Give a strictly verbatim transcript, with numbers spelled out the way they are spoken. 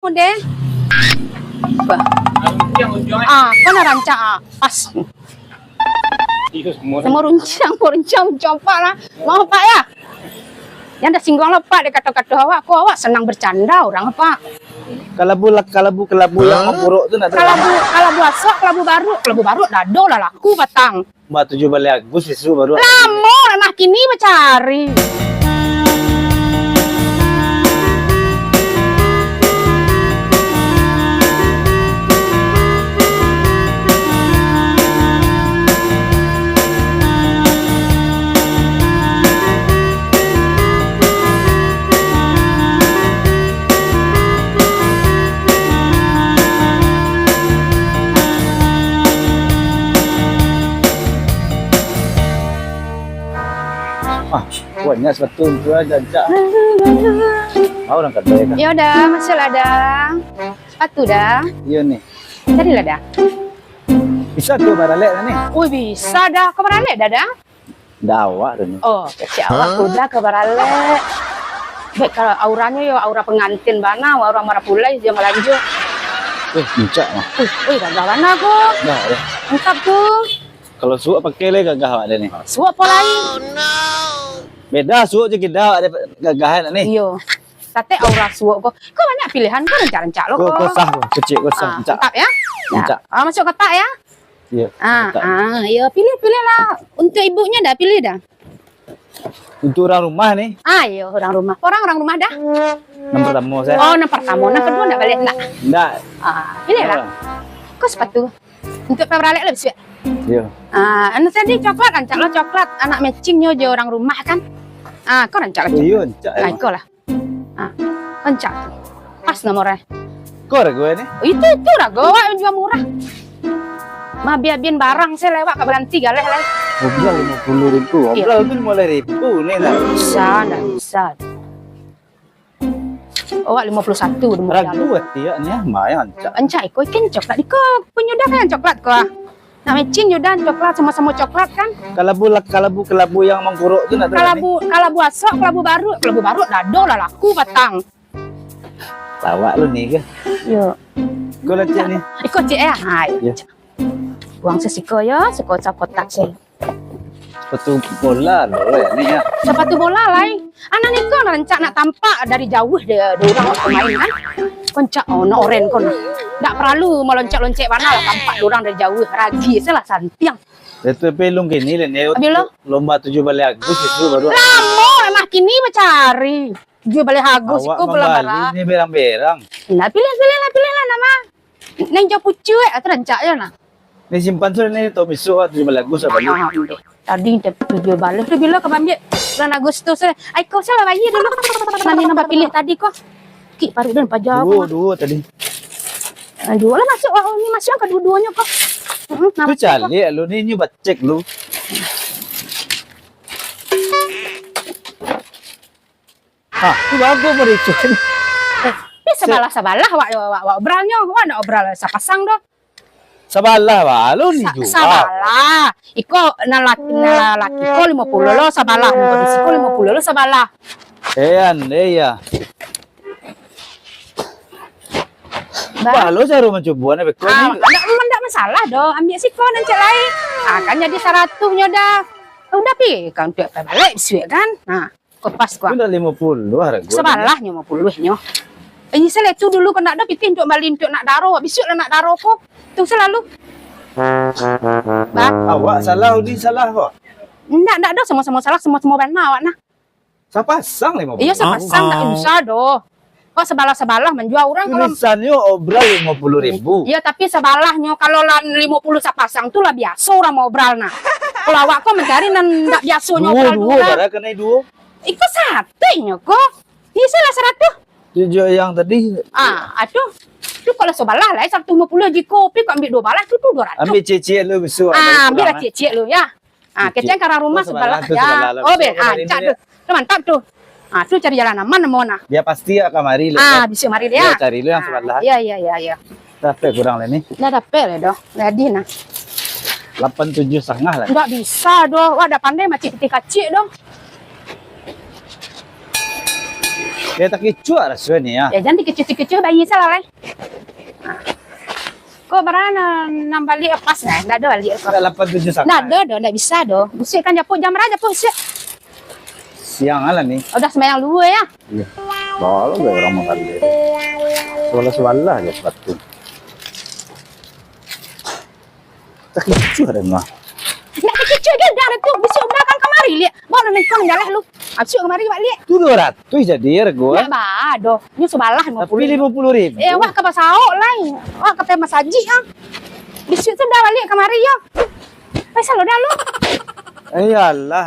Deh. Bah. Ah, ko nan rancak, ah. Pas. Samo runcang, samo runcang, runcang apak lah. Mau apak ya? Jan singguang lah apak dek kato-kato awak. Ko awak sanang bercanda urang apak. Kalabu, kalabu, kalabu nan mangkurok tu nak tahu. Kalabu, kalabu asok, kalabu baruak, kalabu baruak dado lah laku patang. Ba tujuah baleh Agus isu baru. Lamo lah nah kini bacari. Ah, kuatnya sepatu tu aja, Cak. Mau orang kedai kah? Yo dah, masuklah dah. Sepatu dah. Iyo ni. Carilah dah. Bisa tu baralek dah ni. Ui, bisa dah. Kau baralek dah dah? Dah awak tu ni. Oh, kecek awak tu dah kau baralek. Baik kalau auranyo yo aura pengantin bana, aura marapulai jan balanjo. Eh, encak mah. Ui, ui, gagah bana ko. Dah, dah. Lengkap tu. Kalau suok pakai lai gagah awak dah ni. Suok apo lai? Beda suok jo kida awak dah gagah ni. Iyo. Satek aura suok ko. Ko banyak pilihan ko, rancak-rancak lo ko. Ko sah ko, kecek ko sah, ah, encak. Mantap ya. Ya. Encak. Ah, masuk kotak ya. Iya. Ah, ah, iya, pilih, pilihlah. Untuk ibunya dah, pilih dah. Untuk orang rumah ni. Ah, iya, orang rumah. Orang, orang rumah dah. Nan pertama saya. Oh, nan pertama, nan kedua ndak boleh nak. Ndak. Ah, pilihlah. Iya. Ko sepatu. Untuk pabaralek lah bisuak. Iya. Ah, anu tadi coklat, rancak lah coklat. Anak matchingnyo jo orang rumah kan. Ah, ko rancak lah coklat. Iya, rancak. Ah, iko lah. Ah, rancak tu. Pas nomornya. Ko rago ni? Itu, itu rago awak jua murah. Mabian-bian barang saya lewat ka baranti galeh lai. Obral limo puluah ribu. Iya. Obral tu limo baleh ribu ni lah. Ndak bisa, ndak bisa. Awak limo puluah satu, limo puluah satu. Ragu ati awak ni, ah, main rancak. Rancak iko, ikan coklat iko, punyo dah kan coklat ko, ah. Nak matching jo dan coklat, samo-samo coklat kan. Kalabu, kalabu, kalabu nan mangkurok tu nak tahu ni. Kalabu, kalabu asok, kalabu baruak, kalabu baruak dado lah laku patang. Lawak lo ni ke? Yo. Ko lah cek ni. Iko cek eh. Ha, yo. Yo. Buang sasiko yo, siko sakotak se. Sepatu bola lo eh, ni ya. Sepatu bola lai. Anak ni ko rancak nak tampak dari jauah dia, dia orang pemain kan. Rancak, oh, nak oren ko nah. Ndak paralu maloncek-loncek bana lah, tampak dia orang dari jauah. Ragi salah santiang. Itu pe lun kini lah ni. Abih lo? Lomba tujuah baleh Agus itu baru. Lamo lah kini bacari. Tujuah baleh Agus iko bulan mambali bara. Ni berang-berang. Nah, pilih, pilih lah, pilih lah nama. Neng jo pucuak, ah, tu rancak je nah. Ni simpan sudah ni, tau misuak, ah, tujuah baleh Agus apa ni? Ah, tadi tujuah baleh tu bila ka ambiak? Bulan Agustus eh. Ai, kau salah bayi dulu. Nani nambah pilih tadi ko. Kik paruik dan paja. Duo, duo tadi. Ah, duo lah masuk, oh, ni masuk ka duo-duonyo ko. Heeh, tu caliak lu ni, ni bacek lu. Ah, tu bagus mericu ni. Eh, sabalah-sabalah awak, awak, awak obralnyo, awak ndak obral sapasang doh. Sabalah balu ni juga. Sabalah. Iko nan laki, nan laki ko limo puluah lo sabalah, nan gadis ko limo puluah lo sabalah. Eh, andai ya. Bah. Balu caro mancubuan beko ni. Ah, ndak, ndak masalah doh. Ambiak siko nan cek lai. Ah, kan jadi saratuhnyo dah. Udah pi, kan tu balik suik kan. Nah. Ko pas ko. Tu ndak limo puluah harga. Sabalahnyo limo puluahnyo. Ini salah tu dulu ko ndak ado pitih untuak bali untuak nak daro, bisuak lah nak daro ko. Tu salalu. Bah. Awak salah, Udi salah ko. Ndak, ndak ado, samo-samo salah, samo-samo bana awak nah. Sapasang limo puluah. Iyo, sapasang ndak usah doh. Kok sabalah-sabalah manjua urang kalau tulisannyo obral limo puluah ribu. Iyo, tapi sabalahnyo kalau lah limo puluah sapasang tu lah biaso urang maobral nah. Kalau awak ko mancari nan ndak biasonyo obral duo, duo, bara kanai duo. Iko satinyo ko. Ni salah saratuh. Tujuah yang tadi. Ah, aduh. Tu kalau sabalah lah, saratuih limo puluah jiko, pi kok ambiak duo balah, tu, tu duo ratuih. Ambiak ciek-ciek lu bisuak. Ah, ambiak lah ciek-ciek lu, ya. Ah, kecek ka urang rumah sabalah, sabalah tu ya. Sabalah lah. Oh, be, ah, cak tu. Tu mantap tu. Ah, tu cari jalan aman namo nah. Bia pasti ka mari lu. Ah, bisuak mari dia. Bia cari lu yang sabalah. Iya, iya, iya, iya. Dapek kurang lah ni. Dah dapek lah doh. Jadi nah. Lapan tujuah satangah lah. Ndak bisa doh. Wah, dah pandai macik pitih kacik doh. Yo, takicuah raso ni, ah. Yo, jan dikecuah-kecuah, bayi salah lai. Ko bara nan, nan baliak pas nah, ndak ado baliak ko. Ndak lapan tujuah sangat. Ndak ado doh, ndak bisa doh. Busuak kan japuik, jam bara japuik busuak? Siang lah ni. Udah sumbayang dulu ya. Iyo. Baru bae urang manggaleh. Sabalah-sabalah se sapatu. Takicuah dah mah. Ndak takicuah ge dah tu. Busuak udah kan kamari liak. Baru nengkong jalah lu. Busuak kamari baliak. Tu duo ratuih jadi hargo, eh. Ndak ba doh. Nyo sabalah limo puluah. Tapi limo puluah ribu. Eh, wah ka basaok lai. Wah ka pai masajik ah. Busuak tu dah baliak kamari yo. Paisa lo dah lu. Eh, iyolah.